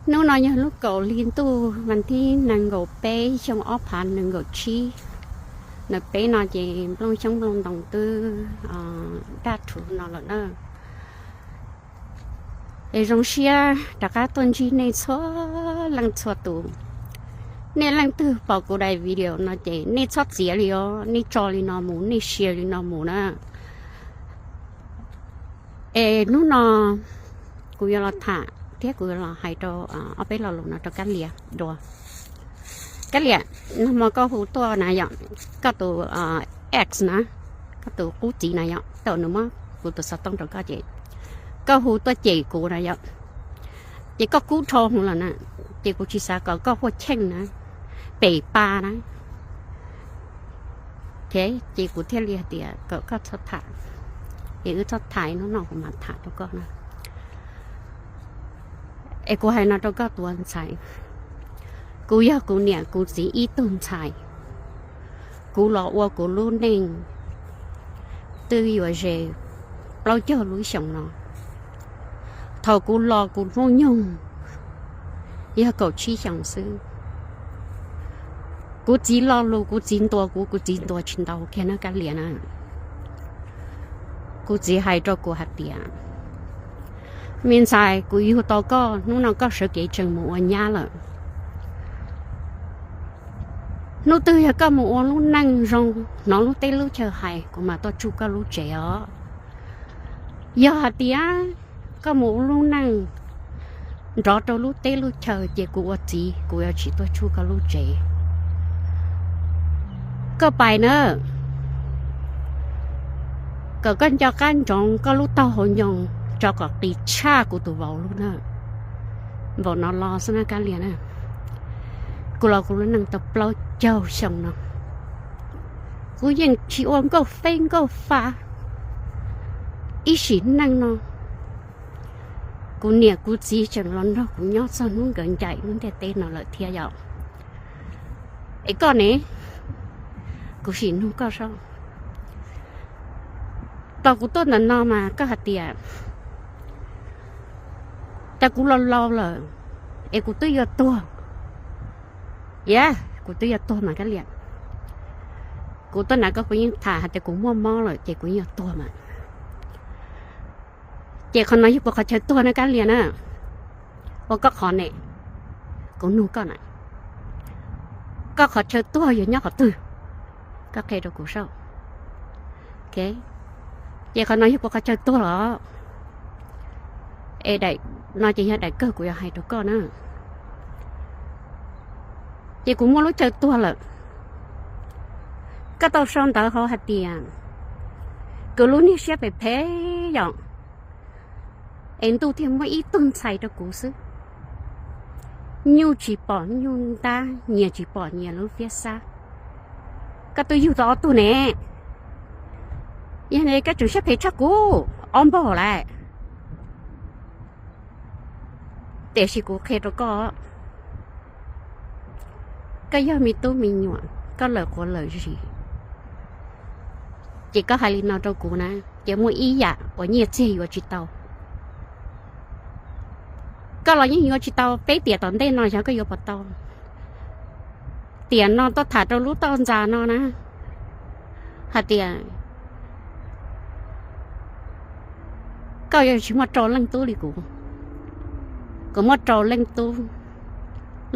Hnub no yog lub kaum hli ntuj vas thib nees nkaum peb xyoo ob phav nees nkaum tsib. Ntawm peb no ces nplooj xyoob nplooj ntoos twb daj rhuv no lawm na. Es zoo siab rov qab tuaj ntsib nej txhua leej txhua tus. Nej leej twg pom kuv daim video no ces nej txhob txiav li os, nej tso li no mus, nej share li no mus na. Es hnub no kuv yuav los tham thiab kuv yuav los hais rau ob peb lo lus no rau Kab Lias dua. Kab Lias, nag hmo koj hu tuaj na yom, koj tus ex na, koj tus qub txiv na yom, thaum nws muab kuv tus xov tooj rau koj ces koj hu tuaj cem kuv na yom, ces koj kub dhau hwv lawm na, ces kuv tsis xav kom koj huaj cheej na, pem pa na. Ces kuv thiaj li hais tias kom koj txhob tham, es wb txhob tham, hnub no kuv mam tham rau koj na. Es kuv hais no rau koj tus ntxhais, kuv yog kuv niam kuv txiv ib tug ntxhais, kuv los ua kuv lub neej twb yuav ze plaub caug lub xyoos no. Thaum kuv los kuv hnub nyoog yog kaum tsib xyoos xwb. Kuv txiv lo lus kuv txiv ntuas kuv, kuv txiv ntuas tsis ntau kiag na Kab Lias na. Kuv txiv hais rau kuv hais tias, me ntxhais, kuv yug tau koj, hnub no koj sawv kev tseem mus ua nyab lawm. Hnub twg yog koj mus ua lub neej zoo, hnov lub teb lub chaw hais, kuv mam tuaj tsuj koj lub tsev os. Yog hais tias koj mus ua lub neej nrov rau lub teb lub chaw ces kuv ua txiv kuv yuav tsis tuaj tsuj koj lub tsev. Koj pais na, kom koj nco qab ntsoov koj lub taub hau nyoos tso kom qis tshaj kuv tus vauv lub na. Vauv no los xwb na Kab Lias na. Kuv los kuv lub neej tau plaub caug xyoo no, kuv yeej tsis ua nkauj feb nkauj fa ib sim neej no. Kuv niam kuv txiv tseem los nrog kuv nyob txog hnub nkawd ncaim lub ntiaj teb no lawm thiab yom. Es koj ne, kuv sim nug koj saib, thaum kuv tuaj ntawm no mas koj hais tias, cas kuv los laus lawm es kuv twb yuav tuag. Yog kuv twb yuav tuag mas Kab Lias, kuv tuaj nrog koj kuv yeej tham hais tias kuv muaj mob lawm ces kuv yeej yuav tuag mas. Ces qhov no yog kuv qhov chaw tuag na Kab Lias na. Ua koj qhov ne, kuv nug koj na, koj qhov chaw tuag yog nyob qhov twg? Koj qhia rau kuv saib. Ces qhov no yog kuv qhov chaw tuag los? Es daim no ces yog daim kawg kuv yuav hais rau koj na. Ces kuv muaj lub chaw tuag lawm. Koj tau sau ntawv hauv hais tias kuv lub niag siab phem phem yom, es ntuj thiaj muab ib tug ntxhais rau kuv xwb. Nyuj tsis pom nyuj ntab, nyias tsis pom nyias lub fiab xab. Koj twb yug tau ob tug ne, yog li koj tseem siab phem tshaj kuv ob npaug lawm. Tiam sis kuv qhia rau koj, koj yog me tub me nyuam, koj lawm quav lawm zis, ces koj hais li no rau kuv na, ces muaj ib yam uas nyiaj txiag yuav tsis tau. Koj los yeej yuav tsis tau, peb tiam tom ntej no xyov koj yuav puas tau. Tiam no tuaj tham rau lub toj ntxas no na, hais tias koj yuav tsis muaj rau leej tub li kuv. Kuv muaj rau leej tub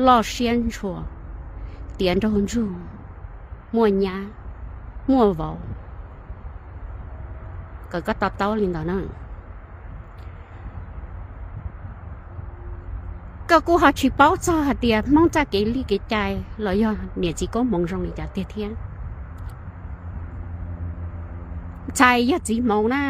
loj siab ntshua, tiav nraug ntsug, muaj nyab, muaj vauv. Kom koj to taub li ntawd na. Koj kuj ho tsis paub txog hais tias Hmoob txoj kev li kev cai los yog niam txiv koob hmoov zoo li cas tiag thiab. Ntxhais yog txiv hmoov na,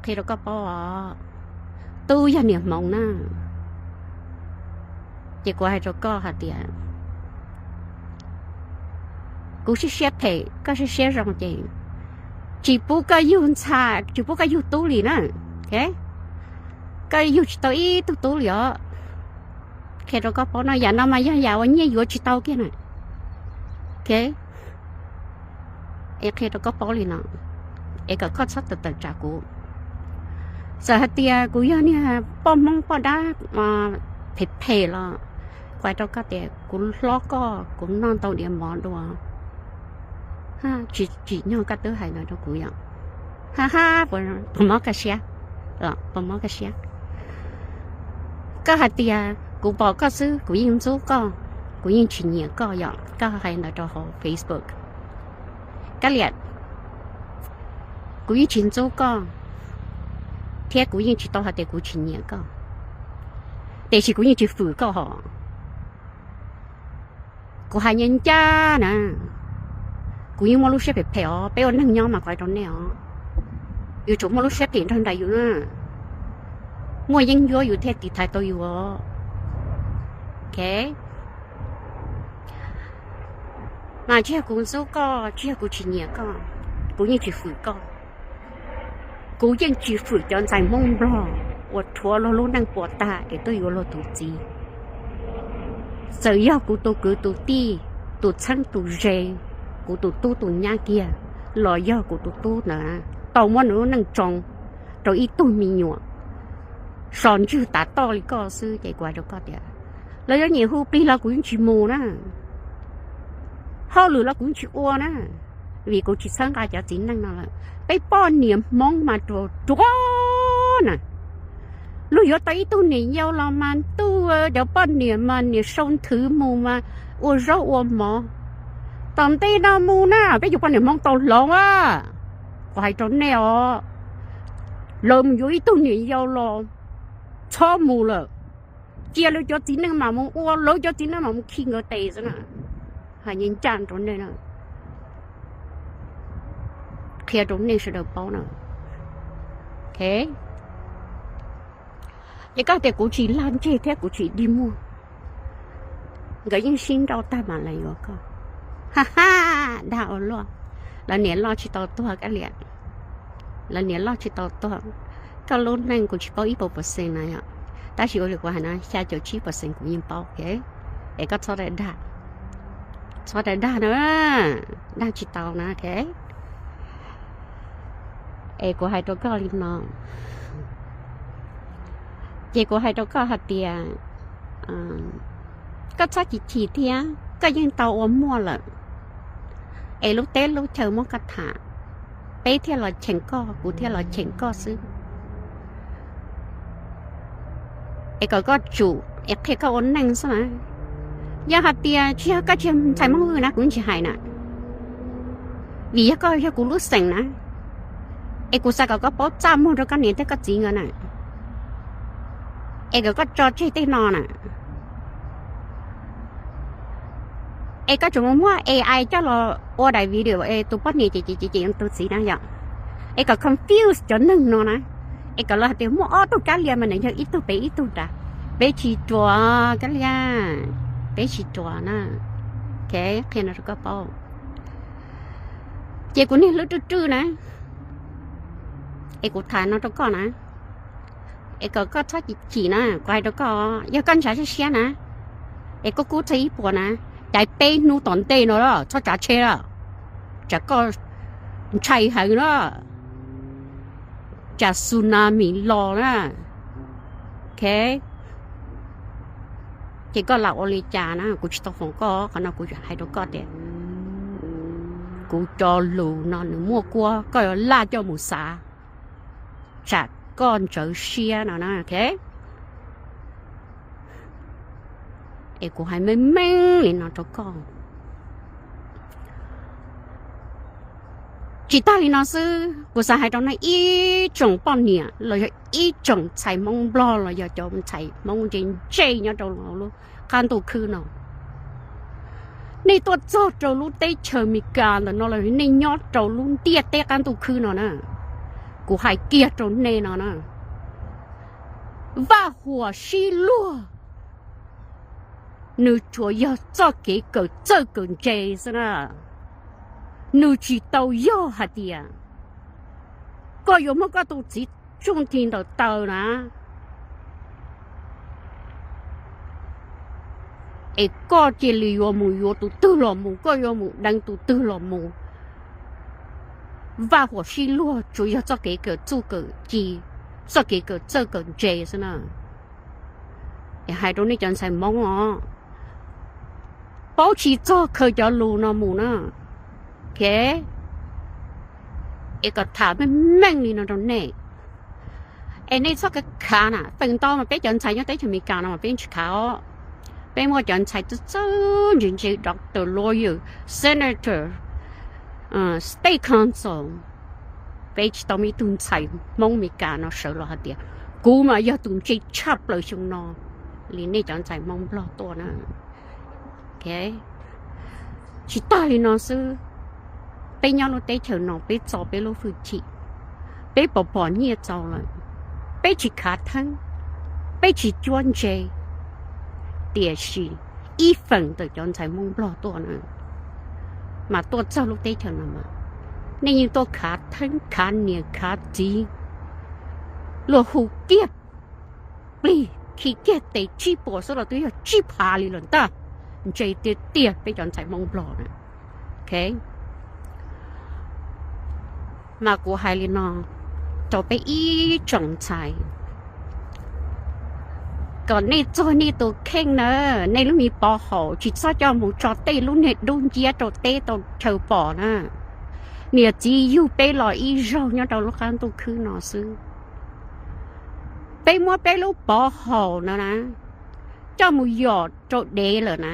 qhia rau koj paub os, tub yog niam hmoov na. Ces kuv hais rau koj hais tias kuv siab siab phem, koj siab siab zoo ces tsis pub koj yug ntxhais, tsis pub koj yug tub li na. Koj yug tsis tau ib tug tub li os. Qhia rau koj paub no, yam no mas yog yam uas nyiaj yuav tsis tau kiag na. Es qhia rau koj paub li no, es kom koj txhob tawm tawm tsam kuv. Txawm hais tias kuv yog niag poj Hmoob poj dab phem phem los Kuv hais rau koj tias kuv hlob koj, kuv noj ntau diav mov dua. Tsis tsim nyog koj twb hais ntawd rau kuv yom. Ha ha, puas mob koj siab? Puas mob koj siab? Koj hais tias kuv pom koj xwb kuv yeej ntxub koj, kuv yeej tsis nyiam koj yom, koj hais ntawd rau hauv Facebook. Kab Liam, kuv yeej tsis ntxub koj, thiab kuv yeej tsis tau hais tias kuv tsis nyiam koj, tiam sis kuv yeej tsis fwm koj hos. Kuv hais ncaj ncaj na, kuv yeej muaj lub siab phem phem os, peb ua neeg nyob mas kuv hais rau nej os, yuav tsum muaj lub siab phem nrog nraim yus na, muaj yeeb ncuab yus thiaj tiv thaiv tau yus os. Ok, mas tsis yog kuv ntxub koj, tsis yog kuv tsis nyiam koj, kuv yeej tsis fwm koj. Kuv yeej tsis fwm cov ntxhais Hmoob Nplog uas rhuav luag lub neej puas tag es tuaj yuav luag tus txiv. Txawm yog kuv tus kwv tus tij, tus txheeb tus ze, kuv tus tub tus nyab kiag, los yog kuv tus tub ntawd tau muab nws lub neej tsoo rau ib tug me nyuam so ntswg tav toj li koj xwb ces kuv hais rau koj tias, lawv yuav nyiam hu plig los kuv yeej tsis mus na, hauj lwm los kuv yeej tsis ua na, vim kuv tsis txhawb nqa cov txiv neej no lawm. Peb poj niam Hmoob mas ruam ruam na, luag yuav tau ib tug niam yau los mas ntuj, cov poj niam mas niam sau nthwv mus mas ua zaub ua mov. Tom ntej no mus na peb cov poj niam Hmoob tau hloov a, kuv hais rau nej os, lawv mus yuav ib tug niam yau los txhob mus lawm, cia lawv cov txiv neej mam mus ua, lawv cov txiv neej mam mus khi nkawd tes xwb na. Hais ncaj ncaj rau nej na, qhia rau nej sawv daws paub na. Ces koj tias kuv tsis lag ntseg thiab kuv tsis dig muag, nkawd yeej sib nrauj tag mam los yuav koj. Ha ha, dag ua luaj, lawv niam loj tsis tau tuag Kab Liam, lawv niam loj tsis tau tuag. Koj lub neej kuv tsis paub ib puas percent na yom, tab sis ua li kuv hais na xya caum tsib percent kuv yeej paub. Es koj txhob dag, txhob dag na, dag tsis tau na. Es kuv hais rau koj li no, ces kuv hais rau koj hais tias, koj txhob chim chim thiab, koj yeej tau ua muaj lawm, es lub teb lub chaw muab koj tham, peb thiaj los cheem koj, kuv thiaj los cheem koj xwb. Es kom koj tsum es qhia koj ua neej xwb na. Yog hais tias tsis yog koj tsis yog ntxhais Hmoob Vwj na kuv yeej tsis hais na, vim yog koj yog kuv lub xeem na, es kuv xav kom koj paub txaj muag rau koj niam thiab koj txiv nkawd na, es kom koj tso tseg tej no na, es koj tseem mus muab A I coj los ua daim video es tus poj niam ces ces ces tus txiv na yom, es kom confuse cov neeg no na, es kom lawv hais tias muaj ob tug Kab Liam mas nws yog ib tug pem ib tug nrad. Peb tsis ruam Kab Liam, peb tsis ruam na. Qhia no rau koj paub. Ces kuv niag hlwb rwj rwj na, es kuv tham no rau koj na, es kom koj txhob chim chim na, kuv hais rau koj, yog koj ntshav siab siab na, es koj kub txog ib puas na, caiv peb hnub tom ntej no txhob tsav tsheb lawm, tsam koj ntshai heev na, tsam tsunami los na. Ok, ces koj lam ua li cas na, kuv tsis tau foom koj, qhov no kuv hais rau koj tias kuv cov lus no nws muaj kuab, koj yuav laj coj mus xav, tsam koj ntshav siab no na. Ok, es kuv hais meej meej li no rau koj. Tsis tag li no xwb, kuv xav hais rau nej ib tsoom poj niam los yog ib tsoom ntxhais Hmoob Nplog los yog cov ntxhais Hmoob ntse ntse nyob rau lub qab ntuj khwb no, nej tuaj txog rau lub teb chaws Amelikas ntawm no los nej nyob rau lub ntiaj teb qab ntuj khwb no na, kuv hais kiag rau nej no na, vaj huam sib luag nws tsuas yog txoj kev kawm txawj kawm ntse xwb na. Nws tsis tau yog hais tias koj yuav muab koj tus txiv tsuj nthi ntawm taw na, es koj cia li yuav mus yuav tus twg los mus, koj yuav mus deev tus twg los mus. Vaj huam sib luag tsuas yog txoj kev kawm txuj kawm ci, txoj kev kawm txawj kawm ntse xwb na. Es hais rau nej cov ntxhais Hmoob os, paub tsis txog khaws cov lus no mus na. Es kom tham meej meej li no rau nej, es nej txhob khav khav na. Feem ntau mas peb cov ntxhais nyob teb chaws Amelikas no mas peb tsis khav os. Peb muaj cov ntxhais txawj txawj ntse ntse, doctor, lawyer, senator, state council. Peb tsis tau muaj ib tug ntxhais Hmoob Amelikas no sawv los hais tias kuv mas yog tus ntse tshaj plaws xyoo no li nej cov ntxhais Hmoob Nplog tuaj na. Tsis tag li no xwb, peb nyob lub teb chaws no peb txo peb lub hwj chim, peb pom pom nyiaj txaus lawm, peb tsis khav theeb, peb tsis cuab ntse, tiam sis ib feem ntawm cov ntxhais Hmoob Nplog tuaj na, mas tuaj txog lub teb chaws no mas nej yeej tuaj khav theeb khav niam khav txiv, luag hu kiag plig khi kiag tes tsib puas xwb los twb yog tsib phav li lawm ntag. Ntse tiag tiag peb cov ntxhais Hmoob Nplog na. Mas kuv hais li no rau peb ib tsoom ntxhais, kom nej txog nej tus kheej na, nej lub me pov haum tsis txhob coj mus tso tej lub niag dub nciab rau teb tau chaw pom na. Niam txiv yug peb los ib zaug nyob rau lub qab ntuj khwb no xwb, peb muab peb lub pov haum no na coj mus yom rau dev lawm na,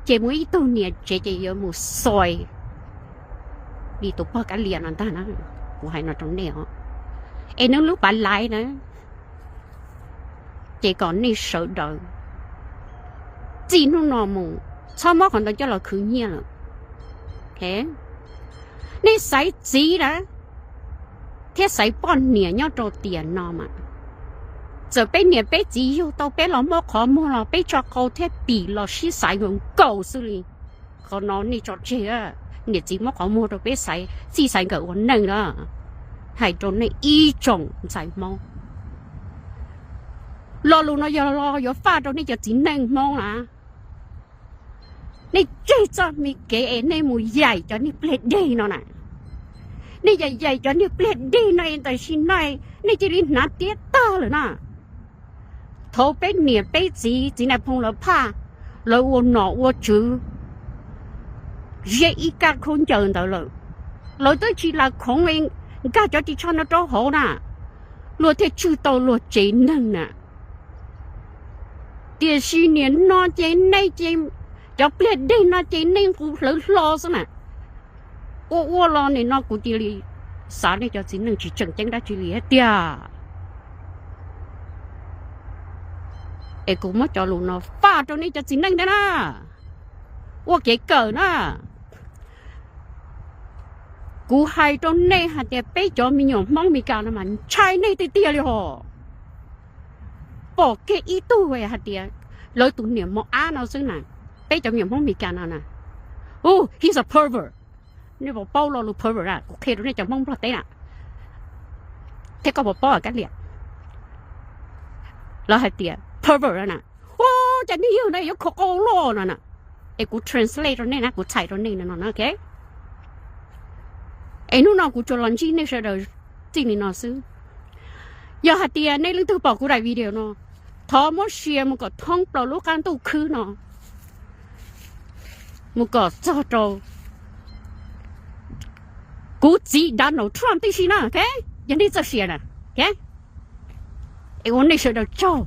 ces muaj ib tug niam tsev ces yuav mus xoi li tus pog Kab Lias no ntag na. Kuv hais no rau nej os, es nws lub pav laiv na, ces kom nej sawv daws txij hnub no mus txhob muab qhov ntawd coj los khwv nyiaj lawm. Nej xaiv txiv na thiab xaiv poj niam nyob rau tiam no mas, txawm peb niam peb txiv yug tau peb los muab qhov muag los peb tso qau thiab pim los sib xaiv nkaus nkaus xwb li. Qhov no nej tso tseg, niam txiv muab qhov muag rau peb xaiv txij xaiv nkawm ua neej na. Hais rau nej ib tsoom ntxhais Hmoob, lo lus no yog los yuav faj rau nej cov txiv neej Hmoob na. Nej tseg txoj me kev es nej mus yaim cov niag pliag deg no na. Nej yaim yaim cov niag pliag deg no es tam sim no nej cia li hnav tiab tag lawm na. Thaum peb niam peb txiv, txiv Nais Phoo lawv phaj, lawv ua nom ua tswv, ziab ib kaj khaub ncaws ntawd lawm, lawv twb tsis lam khoov nkag cov ris tsho no rau hauv na, luag thiaj tswj tau luag tsev neeg na. Tiam sis nim no ces nej ces, cov pliag deg no ces nej nqus hlawv hlo xwb na. Ua ua los nim no kuv cia li xav nej cov txiv neej tsis tseem ceeb dab tsi li thiab tiag. Es kuv muab cov lus no faj rau nej cov txiv neej ntag na. Ua kev kawm na. Kuv hais rau nej hais tias peb cov me nyuam Hmoob Meskas no mas ntshai nej tiag tiag li hos. Pom kiag ib tug hais tias lawv tus niam mos ab no xwb na, peb cov me nyuam Hmoob Meskas no na, uh, he's a pervert. Nej puas paub lo lus pervert a? Kuv qhia rau nej cov Hmoob Nplog teb na, thiab koj puas paub Kab Lias? Lawv hais tias pervert na, ua cas nej yawg na yuav khov qau loj no na. Es kuv translate rau nej na, kuv txhais rau nej no, ok. Es hnub no kuv tsuas los ntsib nej sawv daws txij li no xwb. Yog hais tias nej leej twg pom kuv daim video no, thov muab share mus kom thoob plaws lub qab ntuj khwb no, mus kom txog rau kuv txiv Donald Trump tib si na, ok. Yog nej txawj share na, ok. Es ua nej sawv daws tsaug.